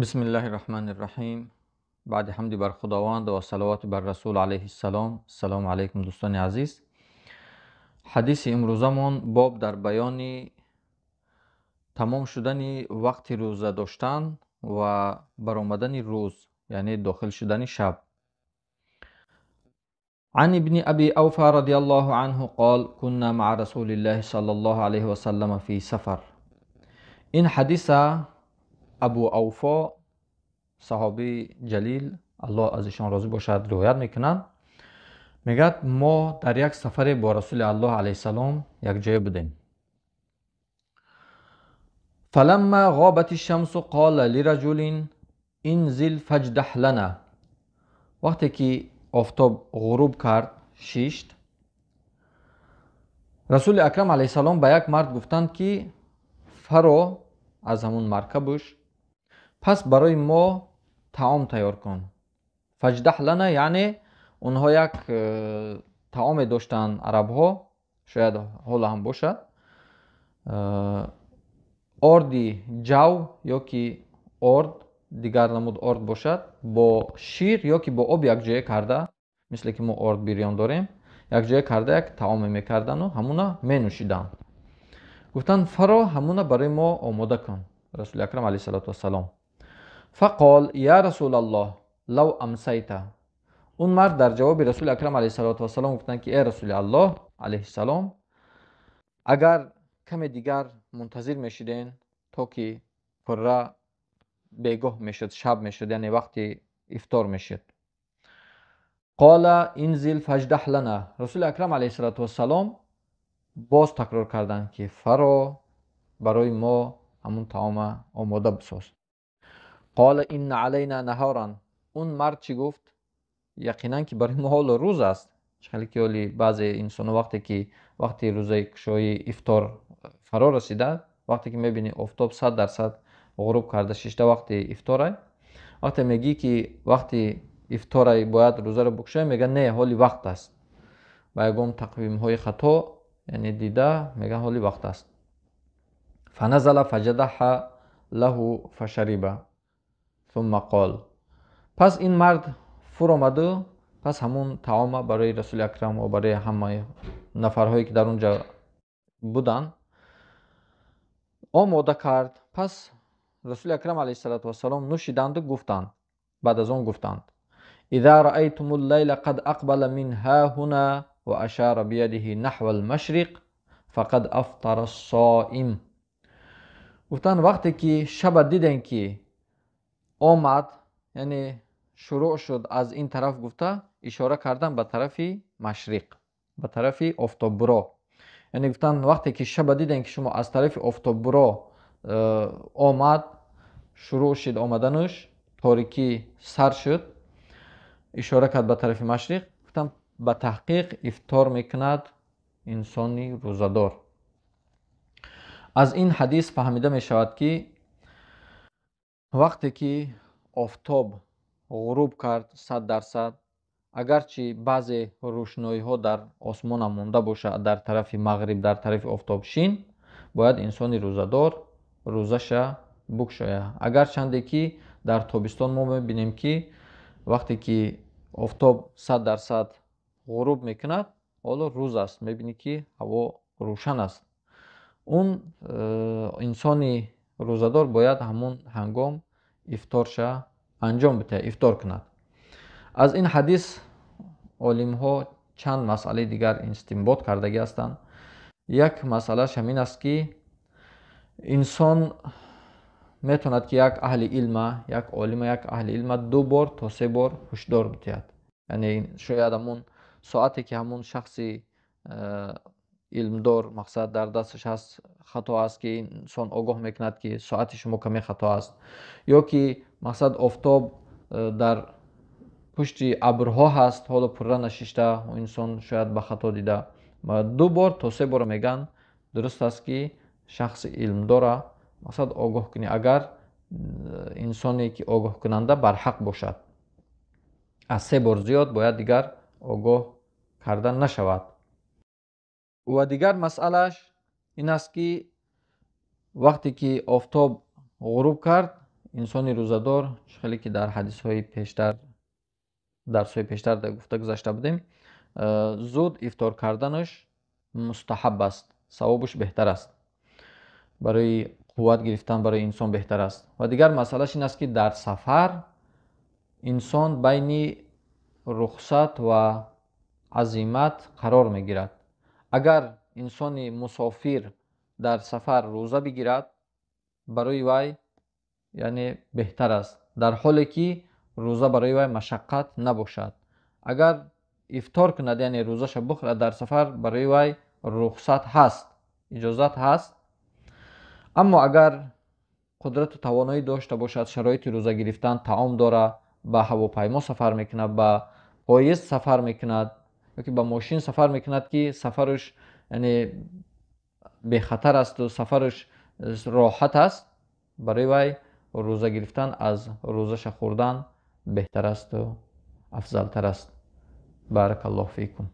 بسم الله الرحمن الرحیم. بعد حمد بر خداوند و صلوات بر رسول علیه السلام. السلام علیکم دوستان عزیز. حدیث امروزمون باب در بیان تمام شدن وقت روزه داشتن و برآمدن روز، یعنی داخل شدن شب. عن ابن أبي أوفى رضي الله عنه قال كنا مع رسول الله صلى الله عليه وسلم في سفر. این حدیث ابو اوفا صحابی جلیل، الله از ایشان راضی باشد، روایت میکنند. میگد ما در یک سفر با رسول الله علیه السلام یک جای بودیم. فلما غابت الشمس قال لرجل انزل فاجدح لنا. وقتی که آفتاب غروب کرد، شیشت، رسول اکرم علیه السلام به یک مرد گفتند که فرو از همون مرکبش، پس برای ما طعام تیار کن. فجدح لنا یعنی اونها یک طعام داشتن عرب ها، شاید حالا هم باشد، آردی جو یا که آرد دیگر نمود آرد باشد، با شیر یا که با آب یک جای کرده، مثل که ما آرد بریان داریم، یک جای کرده یک طعام میکردن و همونا می نوشیدن. گفتن فرا همونا برای ما آماده کن. رسول اکرم علیه الصلاة والسلام فقال یا رسول الله لو امسیت. اون مرد در جواب رسول اکرم علیه الصلاة والسلام گفتن که ای رسول الله علیه السلام، اگر کم دیگر منتظر میشیدین تا که پره بیگاه میشد، شب میشد، یعنی وقتی افطار میشد. قال انزل فاجدح لنا. رسول اکرم علیه الصلاة والسلام باز تکرار کردند که فرا برای ما همون طعام آماده بساز. قال ان علینا نهارا. اون مرد چی گفت؟ یقینا که برای ما حال روز است. چخیلی که حالی بعضی انسان وقتی که وقتی روزه کشایی افطار فرا رسیده، وقتی که میبینی آفتاب 100% غروب کرده شیشته، وقتی افطاره، وقتی میگی که وقتی افطاره باید روزه رو بکشای، میگه نه حالی وقت است. و یگم تقویم های خطا یعنی دیده، میگه حالی وقت است. فنزل فجدح له فشرب ثم قال. پس این مرد فرو آمد، پس همون طعام برای رسول اکرم و برای همه نفرهایی که در اونجا بودن آماده کرد. پس رسول اکرم علیه الصلاة والسلام نوشیدند و گفتند، بعد از آن گفتند اذا رأیتم اللیل قد اقبل من ها هنا و اشار بیده نحو المشرق فقد افطر الصائم. گفتند وقتی که شب دیدن که آمد، یعنی شروع شد از این طرف، گفته اشاره کردن به طرف مشرق، به طرف آفتاب برا، یعنی گفتن وقتی که شب دیدن که شما از طرف آفتاب برا آمد، شروع شد آمدنش، تاریکی سر شد، اشاره کرد به طرف مشرق، گفتم به تحقیق افطار میکند انسانی روزه‌دار. از این حدیث فهمیده می شود که وقتی که آفتاب غروب کرد 100%، اگرچه بعضی روشنایی ها در آسمان مانده باشد در طرف مغرب، در طرف آفتاب شین، باید انسان روزه‌دار روزش بکشاید. اگرچنده که در تابستان ما میبینیم که وقتی که آفتاب 100% غروب میکند، حالا روز است، میبینی که هوا روشن است. اون انسان روزه‌دار باید همون هنگام افطارش انجام بده، افطار کند. از این حدیث عالم ها چند مسئله دیگر استنباط کردگی هستند. یک مسئلهش همین است که انسان میتواند که یک اهل علم، یک عالم، یک اهل علم 2 بار تا 3 بار هشدار بدهد. یعنی شاید همون ساعتی که همون شخصی علمدار مقصد در دستش هست خطا است که انسان آگاه میکند که ساعت شما کمی خطا است، یا که مقصد آفتاب در پشت ابرها هست، حالا پره نشیشته و انسان شاید به خطا دیده. 2 بار تا 3 بار میگن درست است که شخص علمدار مقصد آگاه کنی، اگر انسانی که آگاه کننده بر حق باشد. از 3 بار زیاد باید دیگر آگاه کردن نشود. و دیگر مسئلهش این است که وقتی که آفتاب غروب کرد، Инсони рӯзадор, хеле ки дар ҳадисҳои пештар, дарсҳои пештар гуфта гузашта будем, зуд ифтор карданаш мустаҳаб аст, савобаш беҳтар аст, барои қувват гирифтан барои инсон беҳтар аст. Ва дигар масъалаш ин аст, ки дар сафар инсон байни рухсат ва азимат қарор мегирад. Агар инсони мусофир дар сафар рӯза бигирад, барои вай яъне беҳтар аст, дар ҳоле ки рӯза барои вай машаққат набошад. Агар ифтор кунад, яъне рӯзаша бихӯрад дар сафар, барои вай рухсат ҳаст, иҷозат ҳаст. Аммо агар қудрату тавоноӣ дошта бошад, шароити рӯза гирифтан, таом дора, ба ҳавопаймо сафар мекунад, ба поезд сафар мекунад ёки ба мошин сафар мекунад, ки сафараш яъне бехатар асту сафараш роҳат аст, барои вай рӯза гирифтан аз рӯзаша хӯрдан беҳтар асту афзалтар аст. Баракаллоҳу фикум.